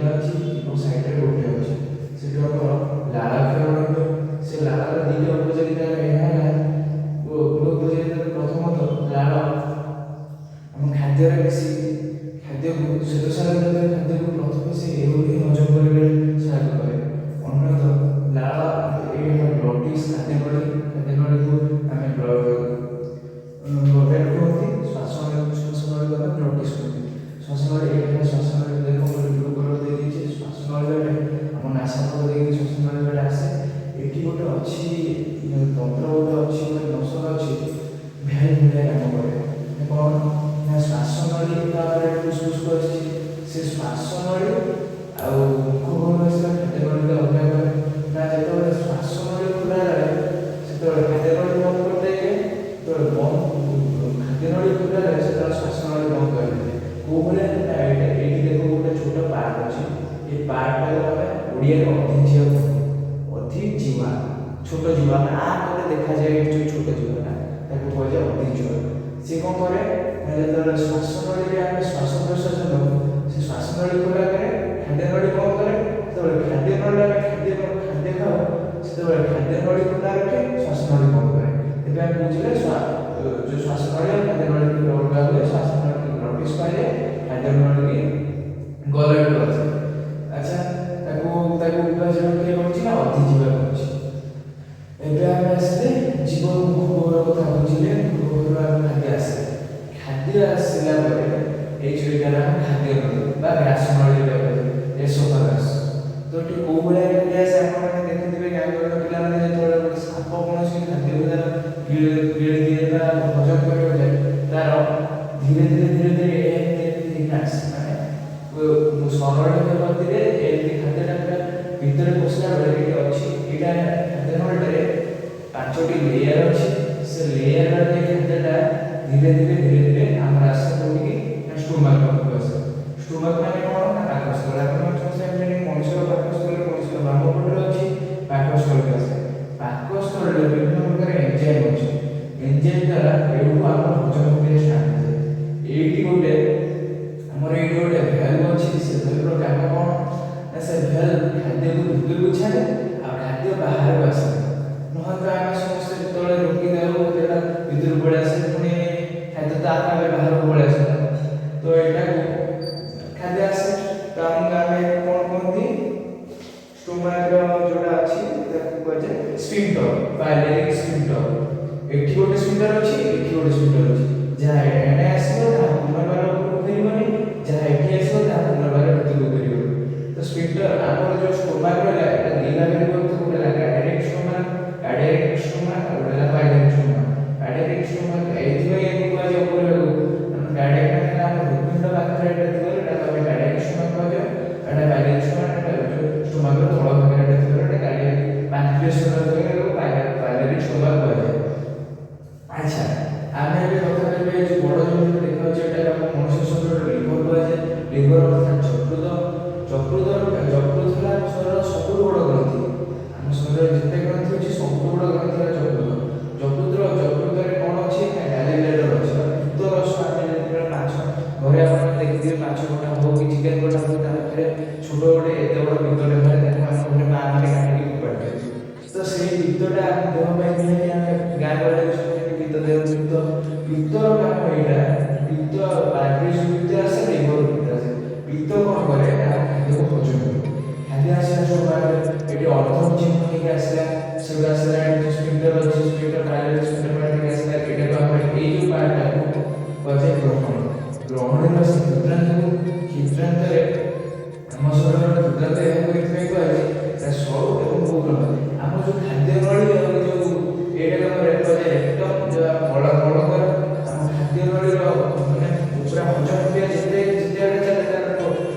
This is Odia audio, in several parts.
ତିନିଟା ଅଛି ଏବଂ ସାଇଡ଼ରେ ଗୋଟେ ଅଛି। ସେଠୁ ଆମର ଲାଳ କ୍ଷରଣ ହୁଏ। ସେ ଲାଳର ଦୁଇଟା ଉପଯୋଗିତା ଏହା ହେଲା, ଉପଯୋଗିତା ପ୍ରଥମତଃ ଲାଳ ଆମ ଖାଦ୍ୟରେ ମିଶି ଖାଦ୍ୟକୁ, ଶ୍ଵେତସାର ଜାତୀୟ ଖାଦ୍ୟକୁ ପ୍ରଥମେ ସେ ଏଉଠୁ ହିଁ ହଜମ କରିବାରେ ସହାୟକ କରେ। ଅନ୍ୟତଃ ଲାଳ ଏଇ ହେଲା ଗ୍ଲଟିସ୍, ଖାଦ୍ୟନଳୀ। ଖାଦ୍ୟନଳୀକୁ ଆମେ ଗଲେଟ୍ କୁହନ୍ତି। ଶ୍ୱାସନଳୀକୁ ଆମେ ଗ୍ଲଟିସ୍ କୁହନ୍ତି। ଶ୍ୱାସନଳୀ, ଏଇଟା ହେଲା ଶ୍ୱାସନଳୀ। ଦେଖ, ମୁଁ ବ୍ଲୁ କଲର୍ ଦେଇଦେଇଛି। ଶ୍ୱାସନଳୀ ବାଟେ, ଆମ ନାସାପଥ ଦେଇକି ଶ୍ୱାସନଳୀ ବାଟେ ଆସେ। ଏଠି ଗୋଟେ ଅଛି ତନ୍ତ୍ର ଗୋଟେ ଅଛି, ଗୋଟେ ମସଲ ଅଛି, ଭ୍ୟାଲଭ ଭଳିଆ କାମ କରେ। କ'ଣ ନା ଶ୍ୱାସନଳୀ ତାପରେ ଫୁସଫୁସକୁ ଆସୁଛି। ସେ ଶ୍ୱାସନଳୀ ଆଉ ମୁଖ ଗହ୍ୱର ଆସିବା ଖାଦ୍ୟନଳୀକୁ ଅଲଗା କରେ। ନା ଯେତେବେଳେ ଶ୍ୱାସନଳୀ ଖୋଲା ରହେ, ସେତେବେଳେ ଖାଦ୍ୟନଳୀ ବନ୍ଦ କରିଦିଆଯାଏ। ଯେତେବେଳେ ବନ୍ଦ ଖାଦ୍ୟନଳୀ ଖୋଲା ରହେ, ସେତେବେଳେ ଶ୍ୱାସନଳୀ ବନ୍ଦ କରିଦିଆଯାଏ। କୋଉ ଭଳିଆ ନା ଏଇଟା ଏଇଠି ଦେଖ, ଗୋଟେ ଛୋଟ ପାର୍ଟ ଅଛି। ଏ ପାର୍ଟଟାକୁ ଆମେ ଓଡ଼ିଆରେ ଅଧିଜିହ୍ୱା କୁହନ୍ତି। ଅଧିଜିହ୍ୱା, ଛୋଟ ଜିହ୍ୱା, ଆମେ ଆ କଲେ ଦେଖାଯାଏ। ଏଇଠି ଯୋଉ ଛୋଟ ଜିହ୍ୱାଟା, ତାକୁ କୁହାଯାଏ ଅଧିଜିହ୍ୱା। ସେ କ'ଣ କରେ ନା ଯେତେବେଳେ ଶ୍ୱାସନଳୀରେ ଆମେ ଶ୍ୱାସ ପ୍ରଶ୍ୱାସ ନେଉ, ସେ ଶ୍ୱାସନଳୀ ଖୋଲା କରେ, ଖାଦ୍ୟନଳୀ ବନ୍ଦ କରେ। ଯେତେବେଳେ ଖାଦ୍ୟନଳୀରେ ଆମେ ଖାଦ୍ୟ ଖାଉ, ସେତେବେଳେ ଖାଦ୍ୟନଳୀ ଖୋଲା ରଖେ, ଶ୍ୱାସନଳୀ ବନ୍ଦ କରେ। ଏବେ ଆମେ ବୁଝିଲେ ଯୋଉ ଶ୍ୱାସନଳୀ ଆଉ ଖାଦ୍ୟନଳୀ ଅଲଗା ହୁଏ। ଶ୍ୱାସନଳୀ ଗ୍ଲଟିସ୍ କୁହାଯାଏ, ଖାଦ୍ୟନଳୀକି ଗଲେଟ୍ କୁହାଯାଏ। ଆଚ୍ଛା, ତାକୁ ବିଭାଜନ କିଏ କରୁଛି ନା ଅଧିଜିହ୍ୱା କରୁଛି। ଏବେ ଆମେ ଆସିଲେ ଜୀବ ମୁଖ ଗହ୍ୱର କଥା ବୁଝିଲେ। ମୁଖ ଗହ୍ୱର ଆମେ ଖାଦ୍ୟ ଆସିଲେ, ଖାଦ୍ୟ ଆସିଲା ପରେ ଏଇ ଯୋଉ ଏଇଟା ହେଲା ଆମ ଖାଦ୍ୟ ନଳୀ ବା ଗ୍ରାସ ନଳୀ ଯୋଉଟା କୁହାଯାଏ, ଏସୋଫାଗସ୍। ତ ଏଠି କୋଉ ଭଳିଆ ଖାଦ୍ୟ ଆସେ? ଆପଣମାନେ ଦେଖିଥିବେ, ଗାଁ ଗହଳିର ପିଲାମାନେ, ଯେତେବେଳେ ଗୋଟେ ସାପ କୌଣସି ଖାଦ୍ୟକୁ ତାର ଗିଳି ଦିଏ ବା ହଜମ କରିବାକୁ ଯାଏ, ତାର ଧୀରେ ଧୀରେ ଧୀରେ ଧୀରେ ଏମିତି ଏମିତି ହେଇକି ଆସେ। ମାନେ ସରଳ ଗତିରେ ଏମିତି ଖାଦ୍ୟଟା ପୁରା ଭିତରେ ପଶିଲା ବେଳେ ଏଇଠି ଅଛି, ଏଇଟା ଖାଦ୍ୟ ନଳୀଟାରେ ପାଞ୍ଚଟି ଲେୟାର ଅଛି। ସେ ଲେୟାର ବାଟେ ଖାଦ୍ୟଟା ଧୀରେ ଧୀରେ ଧୀରେ ଧୀରେ ଆମର ଆସେ କୋଉଠିକି ନା ଷ୍ଟୋମାକ୍ ପାଖକୁ ଆସେ। ଷ୍ଟୋମାକ୍ ମାନେ କ'ଣ ନା ପାକସ୍ଥଳୀ। ଆପଣମାନେ ସମସ୍ତେ ଜାଣିଛନ୍ତି, ମଣିଷର ପାକସ୍ଥଳୀ ମଣିଷର ବାମ ପଟରେ ଅଛି। ପାକସ୍ଥଳୀକୁ ଆସେ। ପାକସ୍ଥଳୀରେ ବିଭିନ୍ନ ପ୍ରକାର ଏନଜାଇମ୍ ଅଛି। ଏନଜାଇମ୍ ଦ୍ୱାରା ଏଇଠୁ ଆମର ହଜମ ପ୍ରକ୍ରିୟା ଷ୍ଟାର୍ଟ ହେଇଯାଏ। ଏଇଠି ଗୋଟେ ଆମର ଏଇଠି ଗୋଟେ ଭ୍ୟାଲଭ ଅଛି। ସେ ଭ୍ୟାଲଭର କାମ କ'ଣ ନା ସେ ଭ୍ୟାଲଭ ଖାଦ୍ୟକୁ ଭିତରକୁ ଛାଡ଼େ ଆଉ ଖାଦ୍ୟ ବାହାରକୁ ଆସେ। ନହେଲେ ତ ଆମେ ସମସ୍ତେ ଯେତେବେଳେ ଢୋକି ଦେଉ, ସେଟା ଭିତରକୁ ପଳେଇ ଆସେ, ପୁଣି ଖାଦ୍ୟ ତ ଆପେ ଆପେ ବାହାରକୁ ପଳେଇ ଆସେ। ତ ଏଇଟାକୁ ଖାଦ୍ୟ ଆସେ, ତ ଆମକୁ ଆମେ କ'ଣ କୁହନ୍ତି, ଷ୍ଟୋମାକର ଯୋଉଟା ଅଛି ତାକୁ କୁହାଯାଏ ସ୍ଫିଙ୍କ୍ଟର, ପାଇଲୋରିକ୍ ସ୍ଫିଙ୍କ୍ଟର। ଏଠି ଗୋଟେ ସ୍ଫିଙ୍କ୍ଟର ଅଛି, ଏଠି ଗୋଟେ ସ୍ଫିଙ୍କ୍ଟର ଅଛି। ଯାହା ଏଣେ ଆସିବ, ତାହା ପୁନର୍ବାର ଉପରକୁ ଫେରିବନି। ଯାହା ଏଠି ଆସିବ, ତାହା ପୁନର୍ବାର ଭିତରକୁ ଫେରିବନି। ତ ସ୍ଫିଙ୍କ୍ଟର ଆମର ଯୋଉ ଷ୍ଟୋମାକ ରହିଲା, ଏଟା ଦି ଭାଗରେ ବିଭକ୍ତ। ଗୋଟେ ହେଲା କାର୍ଡିଆକ୍ ଷ୍ଟୋମାକ, କାର୍ଡିଆକ୍ ଷ୍ଟୋମାକ, ଆଉ ଗୋଟେ ହେଲା ପାଇଲୋରିକ୍ ଷ୍ଟୋମାକ। କାର୍ଡିଆକ୍ ଷ୍ଟୋମାକ ଏଇଥିପାଇଁ ଏକୁ କୁହାଯାଏ ଉପରକୁ, କାରଣ କାର୍ଡିଆକ୍ ମାନେ ହେଲା ଆମ ହୃତ୍ପିଣ୍ଡ ପାଖରେ ଏଟା ଥିବାରୁ ଏଟାକୁ ଆମେ କାର୍ଡିଆକ୍ ଷ୍ଟୋମାକ କୁହାଯାଏ। ଏଟା ପାଇଲୋରିକ୍ ଷ୍ଟୋମାକ, ଏଟା ଯୋଉ ଷ୍ଟୋମାକର ତଳ ଭାଗରେ ଏଟା ଥିବାରୁ, ଏଟା କାର୍ଡିଆକ୍ ପାନକ୍ରିଆସ ଥିବାରୁ ଏଟାକୁ ପାଇଲୋରିକ୍ ଷ୍ଟୋମାକ କୁହାଯାଏ। ଆଚ୍ଛା, ଆମେ ଏବେ କଥା କହିବା, ଏଇ ଯୋଉ ବଡ଼ ଜିନିଷଟା ଦେଖାଯାଉଛି, ଏଟାକୁ ଆମ ମଣିଷ ଶରୀରର ଲିଭର କୁହାଯାଏ। ଲିଭର ଅର୍ଥାତ୍ ଯକୃତ। ଯକୃତ ହେଲା ଆମ ଶରୀରର ସବୁଠୁ ବଡ଼ ଗ୍ରନ୍ଥି। ଆମ ଶରୀରରେ ଯେତେ ଗ୍ରନ୍ଥି ଅଛି, ସବୁଠୁ ବଡ଼ ଗ୍ରନ୍ଥି ହେଲା ଯକୃତ। ଯକୃତରେ କ'ଣ ଅଛି ନା ଗାଲି ବ୍ଲାଡର ଅଛି ବା ପିତ୍ତ ରସ। ଆମେ ଯେତେବେଳେ ମାଛ, ଘରେ ଆପଣ ଦେଖିଥିବେ, ମାଛ କଟା ହଉ କି ଚିକେନ କଟା ହଉ, ତା ପାଖରେ ଛୋଟ ଗୋଟେ ଏତେ ବଡ଼ ପିତ୍ତଟେ ବାହାରେ। ତାକୁ ଆମ ଘରେ ମା ମାନେ କାଟିକି ଫୋପାଡ଼ି ଦିଅନ୍ତି। ତ ସେଇ ପିତ୍ତଟା ଆମ ଦେହ ପାଇଁ ନିହାତି, ଆମେ ଗାଁ ଗହଳିରେ ଶୁଣିଛନ୍ତି ପିତ୍ତ ଦେହ, ପିତ୍ତ। ପିତ୍ତର କାମ ଏଇଟା। ପିତ୍ତ ପାନକ୍ରିଆସରୁ ପିତ୍ତ ଆସେ, ଲିଭରରୁ ପିତ୍ତ ଆସେ। ପିତ୍ତ କ'ଣ କରେ ନା ଖାଦ୍ୟକୁ ହଜମ କରେ। ଖାଦ୍ୟ ଆସିଲା ଷ୍ଟୋମାକରେ, ଏଠି ଅର୍ଦ୍ଧ ଚିହ୍ନ ହେଇକି ଆସିଲା। ସେଠୁ ଆସିଲା, ଏଠି ସ୍ଫିଙ୍କ୍ଟର ଅଛି, ସ୍ଫିଙ୍କ୍ଟର, ପାଇଲୋରିକ୍ ସ୍ଫିଙ୍କ୍ଟର ପାର୍ଟ ଆସିଲା। ଏଇଟାକୁ ଆମର ଏଇ ଯୋଉ ପାର୍ଟଟାକୁ କୁହାଯାଏ ଗ୍ରହଣୀ। ଗ୍ରହଣୀରୁ ଆସେ କ୍ଷୁଦ୍ରାନ୍ତକୁ। କ୍ଷୁଦ୍ରାନ୍ତରେ, ଆମ ଶରୀରର କ୍ଷୁଦ୍ରାନ୍ତ ଏହାକୁ ଏଥିପାଇଁ କୁହାଯାଇଛି ନା ସରୁ ଏବଂ ବହୁତ ଲମ୍ବା। ଆମ ଯୋଉ ଖାଦ୍ୟ ନଳୀ ଆଉ ଯୋଉ ଏଇଟାକୁ ଆମର କୁହାଯାଏ ରେକ୍ଟମ୍, ଯୋଉ ଆମ ମଳଦ୍ୱାର। ଆମ ଖାଦ୍ୟ ନଳୀର ମାନେ ପୁରା ହଜମ କ୍ରିୟା ଯେତେ ଯେତେ ଆଡ଼େ ଚାଲେ, ତାର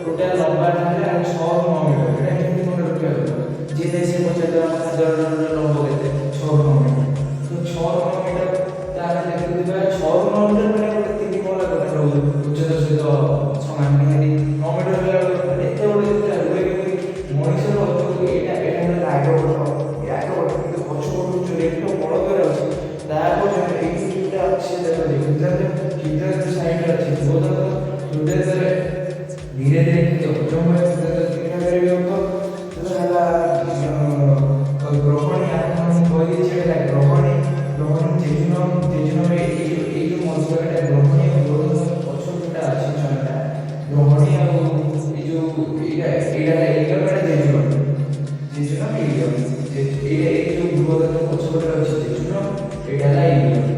ଟୋଟାଲ ଲମ୍ବାଟା ହେଲା 6ରୁ 9 ମିଟର। ଏଇଟା ଏମିତି ମନେ ରଖିବା କଥା। ଯିଏ ନାହିଁ ସିଏ ପଚାରିଦେବ, ଆମ ଖାଦ୍ୟ ନଳୀର ଲମ୍ବ କେତେ? 6ରୁ 9 ମିଟର। ତ 6ରୁ 9 ମିଟର ତ ଆମେ ଦେଖୁଥିବା, 6ରୁ 9 ମିଟର ମାନେ ଗୋଟେ 3 ମହଲା କୋଠାର ଉଚ୍ଚତା ସହିତ ସମାନ। ନିହାତି 9 ମିଟର ହେଲା ବେଳକୁ ମାନେ ଏତେ ବଡ଼ ଜିନିଷଟା ରୁହେ କେମିତି ମଣିଷର? ଯୋଉ ଏଇଟା ହେଲା ଆଗ ପଟ, ଏ ଆଗ ପଟ, କିନ୍ତୁ ପଛ ପଟକୁ ଯୋଉ ରେକ୍ଟମ୍, ମଳଦ୍ୱାର ଅଛି, ତା ପର୍ଯ୍ୟନ୍ତ ଏଇଠି ଯୋଉଟା ଅଛି ଦେଖ, କ୍ଷୁଦ୍ରାନ୍ତ। କ୍ଷୁଦ୍ରାନ୍ତ ସାଇଡରେ ଅଛି ବୃହଦାନ୍ତ। କ୍ଷୁଦ୍ରାନ୍ତରେ ଧୀରେ ଧୀରେ ଖାଦ୍ୟ ହଜମ ହୁଏ। କ୍ଷୁଦ୍ରାନ୍ତ ଏଇଟା ହେଲା ଇଲିୟମ୍, ଏଇଟା ଜେଜୁନମ୍, ଜେଜୁନମ୍, ଇଲିୟମ୍। ଏଇଟା ଏଇ ଯୋଉ ବୃହଦନ୍ତ ପଛପଟେ ଅଛି ଜେଜୁନମ୍, ଏଇଟା ହେଲା ଇଲିୟମ୍।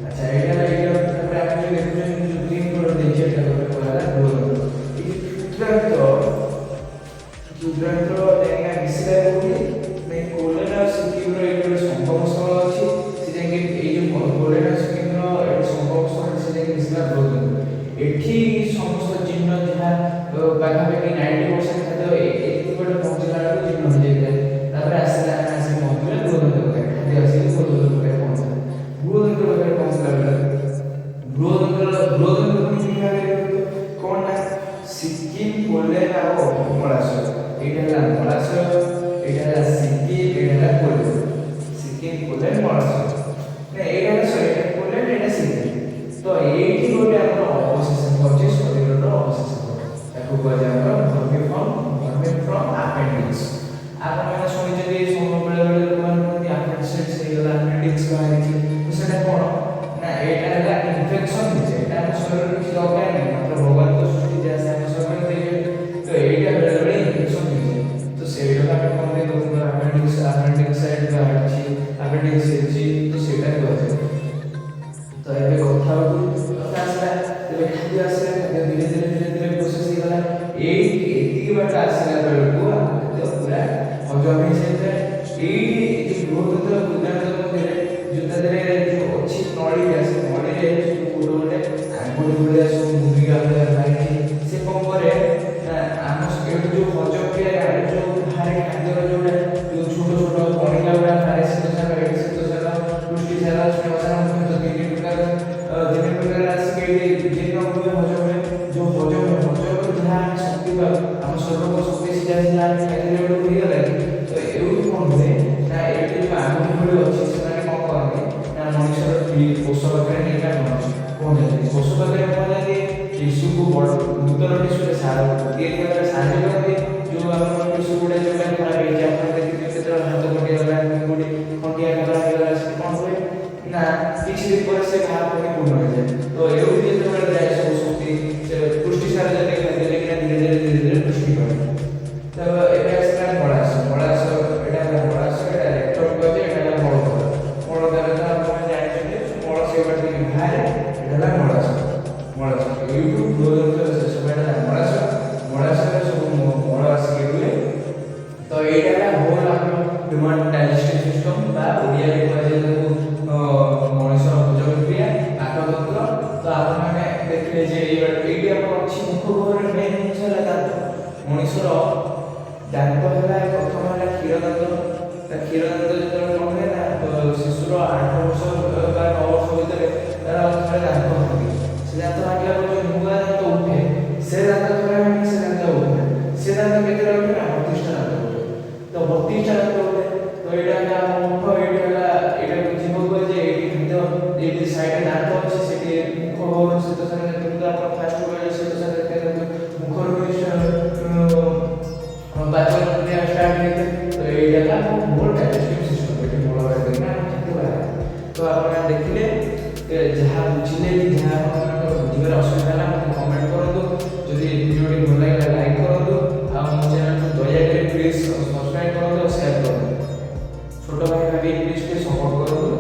ଆଚ୍ଛା, ଏଇଟା ହେଲା ଇଲିୟମ୍। ତାପରେ ଆମେ ଯୋଉ ଦେଖୁଛନ୍ତି, ଯୋଉ ଗ୍ରୀନ୍ କଲର ଦେଇଛି, ଏଟା କୁହାଗଲା ବୃହଦନ୍ତ। ଏଇ କ୍ଷୁଦ୍ରାନ୍ତ, କ୍ଷୁଦ୍ରାନ୍ତ ଯାଇକିନା ମିଶିଲା କୋଉଠି? ନାଇଁ, କୋଲେନ ଆଉ ସିକିମର ଏଇଠି ଗୋଟେ ସଙ୍ଗମ ସ୍ଥଳ ଅଛି। ସେ ଯାଇକି ଏଇ ଯୋଉ କୋଲେନ ଆଉ ସିକିମର ଏଠି ସଙ୍ଗମ ସ୍ଥଳ, ସେ ଯାଇକି ମିଶିଲା ବୃହଦନ୍ତ। ଏଠି ସମସ୍ତ ଜୀର୍ଣ୍ଣ ଯାହା ପାଖାପାଖି 90% ଖାଦ୍ୟ ଏତିକି ବାଟ ପହଞ୍ଚିଲା ବେଳକୁ ଜୀର୍ଣ୍ଣ ହେଇଯାଇଥାଏ। ତାପରେ ଆସିଲା, ଆମେ ଆସିକି ପହଞ୍ଚିଲା ବୃହଦନ୍ତ ପାଖରେ। ଖାଦ୍ୟ ଆସିକି ବୃହଦନ୍ତ ପାଖରେ ପହଞ୍ଚିଲା। ବୃହଦନ୍ତ ପାଖରେ ପହଞ୍ଚିଲା ବେଳେ ବୃହଦନ୍ତ ପୁଣି ତିନି ଭାଗରେ ବିଭକ୍ତ। କ'ଣ ନା ସିକିମ, କୋଲେନ ଆଉ ମଳାଶୟ। ଏଇଟା ହେଲା ମଳାଶୟ, ଏଇଟା ହେଲା ସିକିମ, ଏଇଟା ହେଲା କୋଲେନ। ସିକିମ, କୋଲେନ, ମଳାଶୟ। ନା, ଏଇଟା ହେଲା, ସରି, ଏଇଟା କୋଲେନ, ଏଇଟା ସିକିମ। ତ ଏଇଠି ଗୋଟେ ଆମର ଅବଶେଷାଙ୍ଗ ଅଛି, ଶରୀରର ଅବଶେଷାଙ୍ଗ। ତାକୁ କୁହାଯାଏ ଆମର ଭର୍ମିଫର୍ମ, ଭର୍ମିଫର୍ମ ଆପେଣ୍ଡିକ୍ସ। ଆପଣମାନେ ଶୁଣିଛନ୍ତି, ବେଳେ ବେଳେ ଲୋକମାନେ କୁହନ୍ତି ଆପେଣ୍ଡିସାଇଟିସ୍ ହେଇଗଲା, ଆପେଣ୍ଡିକ୍ସ ବାହାରିଛି। ତ ସେଟା କ'ଣ ନା ଏଇଟା ହେଲା ଇନଫେକ୍ସନ ହେଇଛି। ଏଇଟା ଆମ ଶରୀରରେ କିଛି ଦରକାର ନାହିଁ, ମାତ୍ର ଭଗବାନଙ୍କ ସୃଷ୍ଟି ଯାହା ସେ ଆମ ଶରୀରରେ ଦେଇଛନ୍ତି। ତ ଏଇଟା ବେଳେ ବେଳେ ଇନଫେକ୍ସନ ହେଇଯାଏ। ତ ସେଇଟାକୁ ଆମେ କହନ୍ତି ଲୋକଙ୍କର ଆପେଣ୍ଡିକ୍ସ, ଆପେଣ୍ଡିକ୍ସାଇଟ୍ ବାହାରିଛି, ଆପେଣ୍ଡିକ୍ସ ହେଇଛି, ତ ସେଇଟା କୁହାଯାଏ। ତ ଏବେ କଥା କଥା ଆସିଲା, ତେବେ ଖାଦ୍ୟ ଆସିଲା। ଖାଦ୍ୟ ଧୀରେ ଧୀରେ ଧୀରେ ଧୀରେ ପ୍ରୋସେସ୍ ହେଇଗଲା। ଏଇ ଏତିକି ବାଟ ଆସିଲା ବେଳକୁ ଆମ ଖାଦ୍ୟ ପୁରା ହଜମ ହେଇଯାଇଥାଏ। ଏଇଠି ଯୋଉ ବୃହଦନ୍ତ କ୍ଷୁଦ୍ରାନ୍ତ ମଧ୍ୟରେ ଯୋଉ ତା ଦେହରେ ଯୋଉ ଅଛି ନଳୀଟା, ସେ ନଳୀରେ ସବୁ ଗୋଟେ ଗୋଟେ ଆଙ୍ଗୁଠି ଭଳିଆ ସବୁ ଭୂମିକା ଭଳିଆ ବାହାରିଛି। ସେ କଣ କରେ ନା ଆମ ଏଇଠୁ ଯୋଉ ହଜମ କ୍ରିୟାରେ ଆମେ ଯୋଉ ବାହାରେ ଖାଦ୍ୟର ଯୋଉଟା ଯୋଉ ଛୋଟ ଛୋଟ କଣିକା ଗୁଡ଼ା ବାହାରେ, ଶ୍ଵେତସାର, ଏଠି ଶ୍ଵେତସାର, ପୁଷ୍ଟିସାର, ସ୍ନେହସାର, ମୁଖ୍ୟତଃ ତିନି ପ୍ରକାର ଆସିକି ଏଇଠି ଜୀର୍ଣ୍ଣ ହୁଏ, ହଜମ ହୁଏ। ଯୋଉ ହଜମ ହୁଏ, ହଜମରୁ ଯାହା ଆମେ ଶକ୍ତି ପାଉ, ଆମ ଶରୀରକୁ ଶକ୍ତି ସିଧା ସିଧା ଆମେ ଖାଇଦେଲା ବେଳକୁ ହେଇଗଲା କି। ତ ଏଇଠୁ କଣ ହୁଏ ନା ଏଇଠି ଯୋଉ ଆଙ୍ଗୁଠି ଭଳି ଅଛି, ସେମାନେ କଣ କରନ୍ତି ନା ମଣିଷର କୋଷ ପାଖରେ ନେଇକିନା ପହଞ୍ଚାନ୍ତି। କୋଷ ପାଖରେ ପହଞ୍ଚାନ୍ତି, ଟିସୁକୁ ବଡ଼ ନୂତନ ଟିସୁରେ ସାର ତିଆରି କରିବାରେ ସାହାଯ୍ୟ କରନ୍ତି। ଯୋଉ ଆମର ଟିସୁ ଗୁଡ଼ା ଯୋଉଟା ଖରାପ ହେଇଛି, ଆପଣ ଦେଖିଥିବେ, କେତେବେଳେ ହାତ କଟିଗଲା, କୋଉଠି ଖଣ୍ଡିଆ ଖାବରା ହେଇଗଲା, ସେଠି କଣ ହୁଏ ନା କିଛି ଦିନ ପରେ ସେ ଘା ପୁଣି ପୂର୍ଣ୍ଣ ହେଇଯାଏ। ତ ଏଉଠୁ ଯେତେବେଳେ ଯାଏ ସବୁ ଶକ୍ତି, ସେ ପୁଷ୍ଟିସାର ଜାତୀୟ ଖାଦ୍ୟ ଯାଇକିନା ଧୀରେ ଧୀରେ ଧୀରେ ଧୀରେ ପୁଷ୍ଟି କରେ। ତ ଏବେ ଆସିଲା ମଳାଶୟ। ମଳାଶୟ, ଏଇଟା ହେଲା ମଳାଶୟ, ଏଇଟା ରେକ୍ଟମ୍ କୁହାଯାଏ, ଏଇଟା ହେଲା ମଳଦ୍ୱାର। ମଳଦ୍ୱାର ତ ଆପଣମାନେ ଜାଣିଛନ୍ତି, ମଳ ସେଇ ବାଟ ଦେଇକି ବାହାରେ। ଏଇଟା ହେଲା ମଳାଶୟ। ମଳାଶୟ ଏଇଠୁ ବୃହଦନ୍ତର ଶେଷ ପାର୍ଟ ହେଲା ମଳାଶୟ। ମଳାଶୟରେ ସବୁ ମଳ ଆସିକି ରୁହେ। ତ ଏଇଟା ହେଲା ହୋଲ୍ ଆମର ହ୍ୟୁମାନ ଡାଇଜେଷ୍ଟିଭ ସିଷ୍ଟମ ବା ଓଡ଼ିଆରେ କୁହାଯାଏ ତାକୁ ମଣିଷର ହଜମ କ୍ରିୟା, ପାକତନ୍ତ୍ର। ତ ଆପଣମାନେ ଦେଖିଲେ ଯେ ଏଇଠି ଆମର ଅଛି ମୁଖ ଗହ୍ୱରରେ ମେନ୍ ଜିନିଷ ହେଲା ଦାନ୍ତ। ମଣିଷର ଦାନ୍ତ ହେଲା, ପ୍ରଥମ ହେଲା କ୍ଷୀର ଦାନ୍ତ। ତା କ୍ଷୀର ଦାନ୍ତ ଯେତେବେଳେ କଣ ହୁଏ ନା ଶିଶୁର 8 ବର୍ଷ ବା 9 ବର୍ଷ ଭିତରେ ତାର ଥରେ ଦାନ୍ତ ଭାଙ୍ଗେ। ସେ ଦାନ୍ତ ଭାଙ୍ଗିଲା ପରେ ଯୋଉ ନୂଆ ଦାନ୍ତ ଉଠେ, ସେ ଦାନ୍ତ ଥରେ ଭାଙ୍ଗେ, ସେ ଦାନ୍ତ ଉଠେ। ସେ ଦାନ୍ତ କେତେଟା ଉଠେ ନା 32ଟା ଦାନ୍ତ ଉଠେ। ତ 32ଟା ଦାନ୍ତ ଉଠେ। ତ ଏଇଟା ହେଲା ଆମ ମୁଖ, ଏଇଟା ହେଲା, ଏଇଟାକୁ ଜିଭ କୁହାଯାଏ। ଏଇଠି ଖାଦ୍ୟ, ଏଇଠି ସାଇଡରେ ଦାନ୍ତ ଅଛି, ସେଠି ମୁଖ ଗହ୍ୱର ଶ୍ଵେତସାର ଜାତୀୟ। ଆପଣ ଫାଷ୍ଟ କହିଲେ ଶ୍ଵେତସାର ଜାତୀୟ ଖାଦ୍ୟ ମୁଖରୁ ବି ପାଚନ କ୍ରିୟା ଷ୍ଟାର୍ଟ ହେଇଥାଏ। ତ ଏଇଟା ହେଲା ଆମ ହୋଲ୍ ଡାଇଜେଷ୍ଟିଭ ସିଷ୍ଟମ। ଏଠି ମଳ ବାହାର କରିକିନା ଆମ ଖାଦ୍ୟ ବାହାରେ। ତ ଆପଣମାନେ ଦେଖିଲେ, ଯାହା ବୁଝିଲେ କି ଯାହା ଆପଣମାନଙ୍କର ବୁଝିବାରେ ଅସୁବିଧା ହେଲା, ମୋତେ କମେଣ୍ଟ କରନ୍ତୁ। ଯଦି ଭିଡ଼ିଓଟି ଭଲ ଲାଗିଲା, ଲାଇକ୍ କରନ୍ତୁ ଆଉ ମୋ ଚ୍ୟାନେଲକୁ ଦୟାକରି ପ୍ଲିଜ୍ ସବସ୍କ୍ରାଇବ୍ କରନ୍ତୁ ଆଉ ସେୟାର କରନ୍ତୁ। ଛୋଟ ଭାଇ ଭାବି ପ୍ଲିଜ୍ ଟିକେ ସପୋର୍ଟ କରନ୍ତୁ।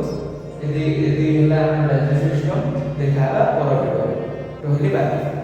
ଯଦି ଯଦି ହେଲା ଆମ ଡାଇଜେଷ୍ଟିଭ ସିଷ୍ଟମ, ଦେଖା ହେବା ପର ଭିଡ଼ିଓରେ। ରହିଲି, ବାଏ।